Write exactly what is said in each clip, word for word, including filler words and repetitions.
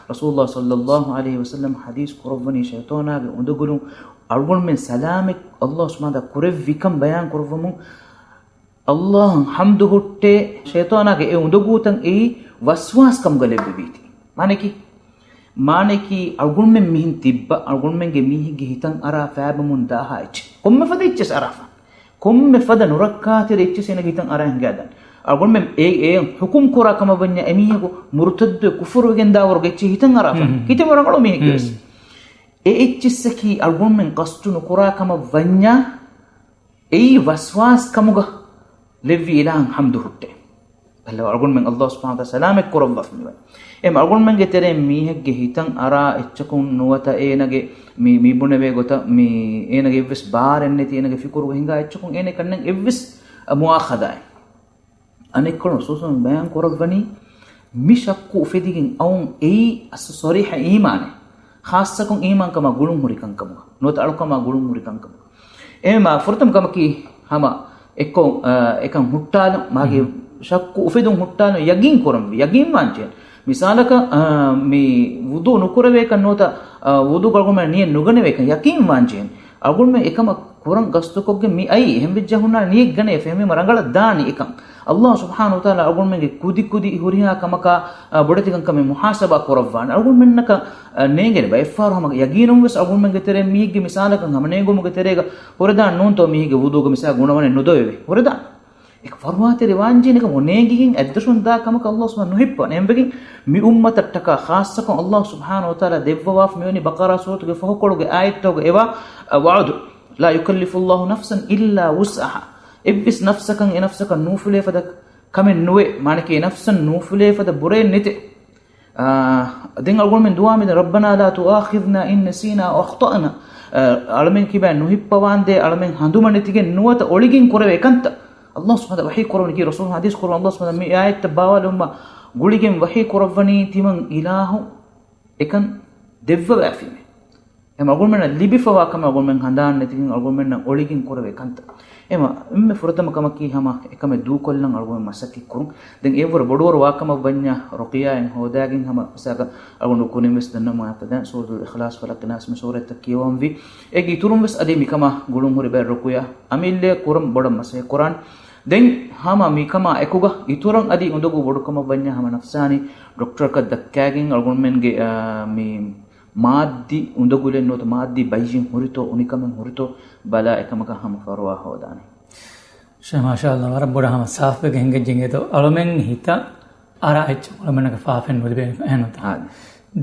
ރަސޫލުﷲ ޞައްލަﷲ ޢަލައިހި ވަސައްލަމަ ޙަދީޘް ކުރައްވަނީ، ޝައިޠާނާގެ އުނދަގުލުން އަޅުގަނޑުމެން ސަލާމަތް ﷲ ސުބްޙާނަހޫ ވަތަޢާލާ ކުރެއްވިކަން ބަޔާން ކުރައްވަމުން، ﷲ އަށް ޙަމްދު ހުއްޓޭ، ޝައިޠާނާގެ އެ އުނދަގޫތައް އެއީ ވަސްވާސް ކަމުގަ ލެއްވެވީތީ. މާނައަކީ، މާނައަކީ އަޅުގަނޑުމެން މިހެން ތިއްބަ، އަޅުގަނޑުމެންގެ މީހެއްގެ ހިތަށް އަރާ ފައިބަމުން ދާހާ އެއްޗެއް، ކޮންމެ ފަދަ އެއްޗެއް އަރާފަ، ކޮންމެ ފަދަ ނުރައްކާތެރި އެއްޗެއް އޭނަގެ ހިތަށް އަރާ ހިނގާދާނެ. އަޅުގަނޑުމެން އެ، އެ ޙުކުމް ކުރާ ކަމަށް ވަންޏާ، އެމީހަކު މުރުތައްދުވެ ކުފުރުވެގެން ދާވަރުގެ އެއްޗެއް ހިތަށް އަރާފަ، ހިތެއް ރަނގަޅު މީހެއްގެ ވެސް. އެ އެއްޗިއްސަކީ އަޅުގަނޑުމެން ޤަޞްދު ނުކުރާ ކަމަށް ވަންޏާ، އެއީ ވަސްވާސް ކަމުގަ ލެއްވި އިލާހަށް ޙަމްދު ހުއްޓޭ. އަޅުގަނޑުމެން ﷲ ސުބްޙާނަހޫ ވަތަޢާލާ ސަލާމަތް ކުރައްވާފަ މިވަނީ. އެހެން އަޅުގަނޑުމެންގެ ތެރެއިން މީހެއްގެ ހިތަށް އަރާ އެއްޗަކުން ނުވަތަ އޭނަގެ މި، މި ބުނެވޭ ގޮތަށް މި އޭނަގެ އެއްވެސް ބާރެއް ނެތި، އޭނަގެ ފިކުރުގަ ހިނގާ އެއްޗަކުން އޭނަ ކަންނަން އެއްވެސް މުއާޚަދާއެއް. އަނެއްކޮޅުން ރަސޫލު ބަޔާން ކުރައްވަނީ، މި ޝައްކު އުފެދިގެން އައުން އެއީ އަސް ޞަރީޙަ އީމާނެއް. ޚާއްޞަކޮށް އީމާންކަމާ ގުޅުން ހުރި ކަންކަމުގަ، ނުވަތަ އަޅުކަމާ ގުޅުން ހުރި ކަންކަމުގަ. އެހެންވީމާ ފުރަތަމަ ކަމަކީ ހަމަ އެއްކޮށް، އަ، އެކަން ހުއްޓާލުން، މާގެ ޝައްކު އުފެދުން ހުއްޓާލުން، ޔަގީން ކުރަންވީ، ޔަގީން ވާންޖެހޭ. މިސާލަކަށް، އަ، މި ވުޟޫ ނުކުރެވޭކަން ނުވަތަ، އަ، ވުޟޫގަ އަޅުގަނޑުމެން ނިޔަތް ނުގަނެވޭކަން ޔަގީން ވާންޖެހޭ. އަޅުގަނޑުމެން އެކަމަށް ކުރަން ގަސްތުކޮށްގެން މި އައީ، އެހެންވެއްޖެ ހުންނާނެ ނިޔަތް ގަނެ، އެހެންވީމަ ރަނގަޅަށް ދާނީ އެކަން. ﷲ ސުބްޙާނަހޫ ވަތަޢާލާ އަޅުގަނޑުމެންގެ ކުދި ކުދި ހުރިހާ ކަމަކާ، އަ، ބޮޑެތިކަންކަމެއް މުޙާސަބާ ކުރައްވާނެ. އަޅުގަނޑުމެންނަކަށް، އަ، ނޭނގޭނެ ބައެއްފަހަރު ހަމަ ޔަގީނުން ވެސް އަޅުގަނޑުމެންގެ ތެރެއިން މީހެއްގެ މިސާލަކަށް ހަމަ ނޭނގުމުގެ ތެރޭގަ ހުރެދާން ނޫންތޯ މީހެއްގެ ވުޟޫގަ މިސާލަކަށް ގުނަވަނެއް ނުދޮވެވޭ. ހުރެދާން. އެކަ ފަރުވާތެރި ވާންޖެހޭނެ ކަމަށް ނޭނގިގެން އަތްދަށުން ދާ ކަމަކަށް ﷲ ސުބްޙާނަހޫ ނުހިއްޕަވާނެ. އެހެންވެގެން މި އުއްމަތަށްޓަކާ ޚާއްޞަކޮށް ﷲ ސުބްޙާނަހޫ ވަތަޢާލާ ދެއްވަވާފަ މިވަނީ ބަޤަރާ ސޫރަތުގެ ފަހުކޮޅުގެ އާޔަތްތަކުގަ އެވާ، އަ، ވަޢުދު، "لا يكلف الله نفسا إلا وسعها." އެއްވެސް ނަފްސަކަށް އެ ނަފްސަކަށް ނޫފުލޭ ފަދަ ކަމެއް ނުވޭ. މާނައަކީ އެ ނަފްސަށް ނޫފުލޭ ފަދަ ބުރައެއް ނެތޭ. އާ، ދެން އަޅުގަނޑުމެން ދުޢާ މިދަނީ، "ربنا لا تؤاخذنا إن نسينا أو أخطأنا." އަ، އަޅަމެން ކިބައިން ނުހިއްޕަވާނދޭ، އަޅަމެން ހަނދުމަނެތިގެން ނުވަތަ އޮޅިގެން ކުރެވޭ ކަންތައް. ﷲ ސުބްޙާނަހޫ ވަޙީ ކުރައްވަނީ ކީ، ރަސޫލު ޙަދީޘް ކުރައްވަނީ ﷲ ސުބްޙާނަހޫ ވަތަޢާލާ މި އާޔަތްތައް ބާވާލުމަށް ގުޅިގެން ވަޙީ ކުރައްވަނީ ތިމަން އިލާހު އެކަން ދެއްވަވާފީމޭ. އެހެން އަޅުގަނޑުމެންނަށް ލިބިފަވާ ކަމެއް އަޅުގަނޑުމެން ހަނދާން ނެތިގެން އަޅުގަނޑުމެންނަށް އޮޅިގެން ކުރެވޭ ކަންތައް. އެހެންވީމަ އެންމެ ފުރަތަމަ ކަމަކީ ހަމަ އެކަމެއް ދޫކޮށްލަން އަޅުގަނޑުމެން މަސައްކަތް ކުރުން. ދެން އެއަށްވުރެ ބޮޑުވަރު ވާ ކަމަށް ވަންޏާ ރުޤިޔާއެއް ހޯދާގެން ހަމަ މިސާލަކަށް އަޅުގަނޑު ކުރިން ވެސް ދަންނަމުން އަތަށް ދާން ސޫރަތުލް އިޚްލާޞް، ފަލަޤް، ނާސް މި ސޫރަތްތައް ކިޔަވަންވީ. އޭގެ އިތުރުން ވެސް އަދި މިކަމާ ގުޅުން ހުރި ބައެއް ރުޤިޔާ އަމިއްލައަށް ކުރަން ބޮޑަށް މަސައްކަތް ކުރާނެ. ދެން ހަމަ މިކަމާ އެކުގަ އިތުރަށް އަދި އުނދަގޫ ބޮޑުކަމަށް ވަންޏާ ހަމަ ނަފްސާނީ ޑޮކްޓަރަކަށް ދައްކާގެން އަޅުގަނޑުމެންގެ، އާ، މި މާއްދީ އުނދަގުލެއް ނުވަތަ މާއްދީ ބައްޔެއް ހުރިތޯ، އުނިކަމެއް ހުރިތޯ ބަލާ އެކަމަކަށް ހަމަ ފަރުވާ ހޯދާނެ. ޝޭޚް، މާޝާﷲ، ވަރަށް ބޮޑަށް ހަމަ ސާފުވެގެން ހިނގައްޖެ އިނގޭތޯ. އަޅުމެން ހިތަށް އަރާ އެއްޗެއް އަޅުމެންނަކަށް ފާފައެއް ނުލިބޭނެ އެހެންނުތަ؟ އާދެ.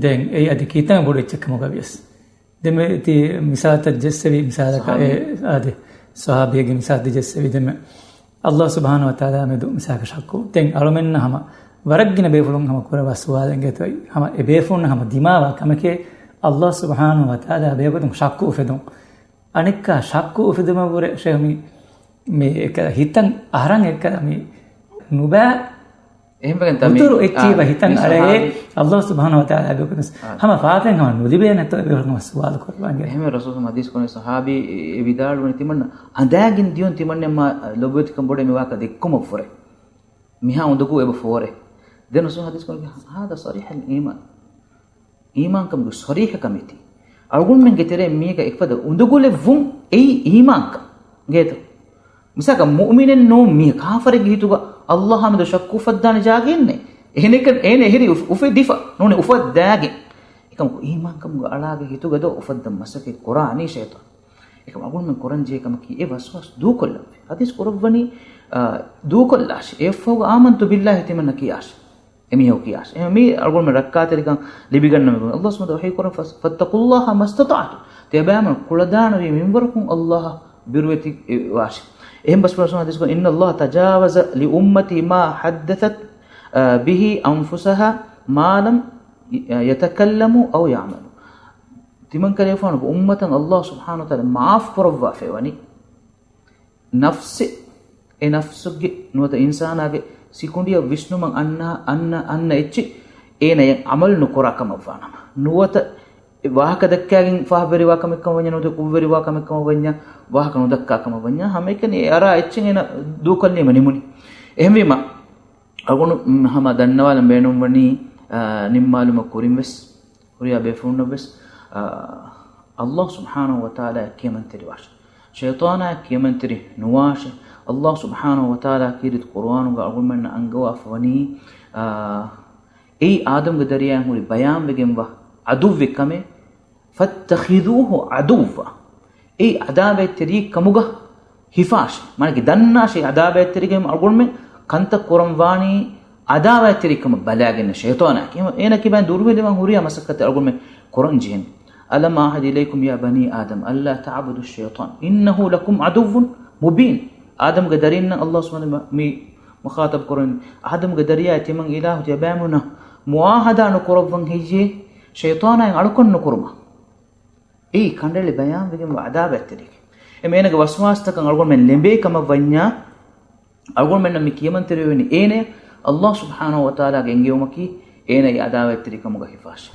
ދެން އެއީ އަދި ކިތަން ބޮޑު އެއްޗެއް ކަމުގަ ވިޔަސް. ދެންމެ ތި މިސާލަކަށް ޖެއްސެވި، މިސާލަކަށް އެ، އާދެ، ޞަޙާބީގެ މިސާލު ތި ޖެއްސެވި. ދެންމެ ﷲ ސުބްޙާނަހޫ ވަތަޢާލާ މެދު މިސާލަކަށް ޝައްކު. ދެން އަޅުމެންނަށް ހަމަ ވަރަށް ގިނަ ބޭފުޅުން ހަމަ ކުރައްވާ ސުވާލެއް އިނގޭތޯ، ހަމަ އެ ބޭފުޅުންނަށް ހަމަ ދިމާވާ ކަމެކޭ ﷲ ސުބްޙާނަހޫ ވަތަޢާލާ ބެހޭގޮތުން ޝައްކު އުފެދުން. އަނެއްކާ ޝައްކު އުފެދުމަށްވުރެ ޝޭޚް މި، މި އެކަ ހިތަށް އަހަރަށް އެއްކަލަ މި ނުބައި އެހެންވެގެން ތަ މި، އުތުރު އެއްޗީބަ އާ، ހިތަށް މި އަރައޭ ޞަޙާބީ، ﷲ ސުބްޙާނަހޫ ވަތަޢާލާ ބެހޭގޮތުން އާ. ހަމަ ފާފައިން ހަމަ ނުލިބޭނެތޯ އެބޭފުޅުން ސުވާލު ކުރައްވަން. އެހެންވެ ރަސޫލު ޙަދީޘް ކުރަނީ ޞަޙާބީ އެ ވިދާޅުވަނީ ތިމަންނަ އަނދާގެން ދިޔުން ތިމަންނަ މާ ލޮބުވެތިކަން ބޮޑޭ މި ވާހަކަ ދެއްކުމަށްވުރެ. މިހާ އުނދަގޫ އެބަ ފޯރޭ. ދެން ރަސޫލު ޙަދީޘް ކުރަނީ ހާޛާ ޞަރީޙަލް އީމާން. އީމާންކަމުގެ ޞަރީޙަ ކަމެތީ. އަޅުގަނޑުމެންގެ ތެރެއިން މީހަކަށް އެފަދަ އުނދަގުލެއް ވުން އެއީ އީމާންކަން. އިނގޭތޯ؟ މިސާލަކަށް މުއުމިނެއް ނޫން މީހަކަށް ކާފަރެއްގެ ހިތުގަ ﷲ އާ މެދު ޝައްކު އުފައްދާނެ ޖާގައެއް ނެތް. އެހެނެކަން އޭނަ އެހެރީ އުފް-، އުފެދިފަ ނޫނީ އުފައްދާގެން. އެކަމަކު އީމާންކަމުގެ އަޅާގެ ހިތުގަ ދޯ އުފައްދަން މަސައްކަތް ކުރާނީ ޝައިޠާން. އެކަމަކު އަޅުގަނޑުމެން ކުރަންޖެހޭ ކަމަކީ އެ ވަސްވާސް ދޫކޮށްލަން. ޙަދީޘް ކުރައްވަނީ، އާ، ދޫކޮށްލާށި. އެއަށްފަހުގަ އާމަންތު ބިއްލާހި ތިމަންނަ ކިޔާށި. އެމީހަކު ކިޔާށި. އެހެން މީ އަޅުގަނޑުމެން ރައްކާތެރިކަން ލިބިގަންނަމެވެ. ﷲ ސުބްޙާނަހޫ ވަތަޢާލާ ވަޙީ ކުރަން، ފަ-، فاتقوا الله ما استطعتم. ތިޔަބައިމީހުން ކުޅަދާނަވީ މިންވަރަކުން ﷲ އަށް ބިރުވެތި ވާށި. އެހެން ބަސްފުޅު ރަސޫލު ޙަދީޘް ކުރަނީ، إن الله تجاوز لأمتي ما حدثت، އާ، به أنفسها ما لم يتكلموا أو يعملوا. ތިމަން ކަލޭފާނުގެ އުއްމަތަށް ﷲ ސުބްޙާނަހޫ ވަތަޢާލާ މާފް ކުރައްވާފައި ވަނީ. ނަފްސެއް، އެ ނަފްސުގެ ނުވަތަ އިންސާނާގެ ސިކުނޑިއަށް ވިސްނުމަށް އަންނަ، އަންނަ، އަންނަ އެއްޗެއް އޭނަޔަށް ޢަމަލު ނުކުރާ ކަމަށްވާނަމަ، ނުވަތަ ވާހަކަ ދައްކާގެން ފާހަގަވެރިވާ ކަމެއްކަމަށް ވަންޏާ، ނުވަތަ ކުށްވެރިވާ ކަމެއްކަމަށް ވަންޏާ، ވާހަކަ ނުދައްކާ ކަމަށް ވަންޏާ، ހަމައެކަނި އެ އަރާ އެއްޗެއް އޭނަ ދޫކޮށްލީމަ ނިމުނީ. އެހެންވީމަ، އަޅުގަނޑު ހަމަ ދަންނަވާލަން ބޭނުންވަނީ، އާ، ނިންމާލުމަށް ކުރިންވެސް ހުރިހާ ބޭފުޅުންނަށްވެސް، އާ، ﷲ ސުބްޙާނަހޫ ވަތަޢާލާ ކިޔަމަންތެރިވާށެ. ޝައިޠާނާ ކިޔަމަންތެރި ނުވާށެ. ﷲ ސުބްޙާނަހޫ ވަތަޢާލާ ކީރިތި ޤުރުއާނުގަ އަޅުގަނޑުމެންނަށް އަންގަވާފަ ވަނީ، އާ، އެއީ އާދަމްގެ ދަރިޔާއިން ހުރި ބަޔާންވެގެންވާ ޢަދުއްވެއް ކަމެއް. فاتخذوه عدوا. އެއީ ޢަދާވަތްތެރި ކަމުގަ ހިފާށެ. މާނައަކީ ދަންނާށޭ ޢަދާވަތްތެރިކަމުގެ އަޅުގަނޑުމެން ކަންތައް ކުރަން ވާނީ ޢަދާވަތްތެރިކަމަށް ބަލާގެންނޭ ޝައިޠާނާ. އެހެން އޭނަ ކިބައިން ދުރުހެލިވާން ހުރިހާ މަސައްކަތެއް އަޅުގަނޑުމެން ކުރަން ޖެހެނީ. ألم أعهد إليكم يا بني آدم ألا تعبدوا الشيطان إنه لكم عدو مبين. އާދަމްގެ ދަރީންނަށް ﷲ ސުބްޙާނަހޫ މި މުޚާޠަބު ކުރަނީ. އާދަމްގެ ދަރިޔާއާ ތިމަން އިލާހު ތިޔަބައިމީހުންނަށް މުޢާހަދާ ނުކުރައްވަން ހެއްޔޭ ޝައިޠާނާއިން އަޅުކަން ނުކުރުމަށް؟ އެއީ ކަނޑައެޅި ބަޔާންވެގެންވާ ޢަދާވަތްތެރިއެއް. އެމެ އޭނަގެ ވަސްވާސްތަކަށް އަޅުގަނޑުމެން ލެނބޭ ކަމަށް ވަންޏާ، އަޅުގަނޑުމެންނަށް މި ކިޔަމަންތެރިވެވެނީ އޭނަޔަށް ﷲ ސުބްޙާނަހޫ ވަތަޢާލާގެ އެންގެވުމަކީ އޭނައީ ޢަދާވަތްތެރިކަމުގަ ހިފާށޭ.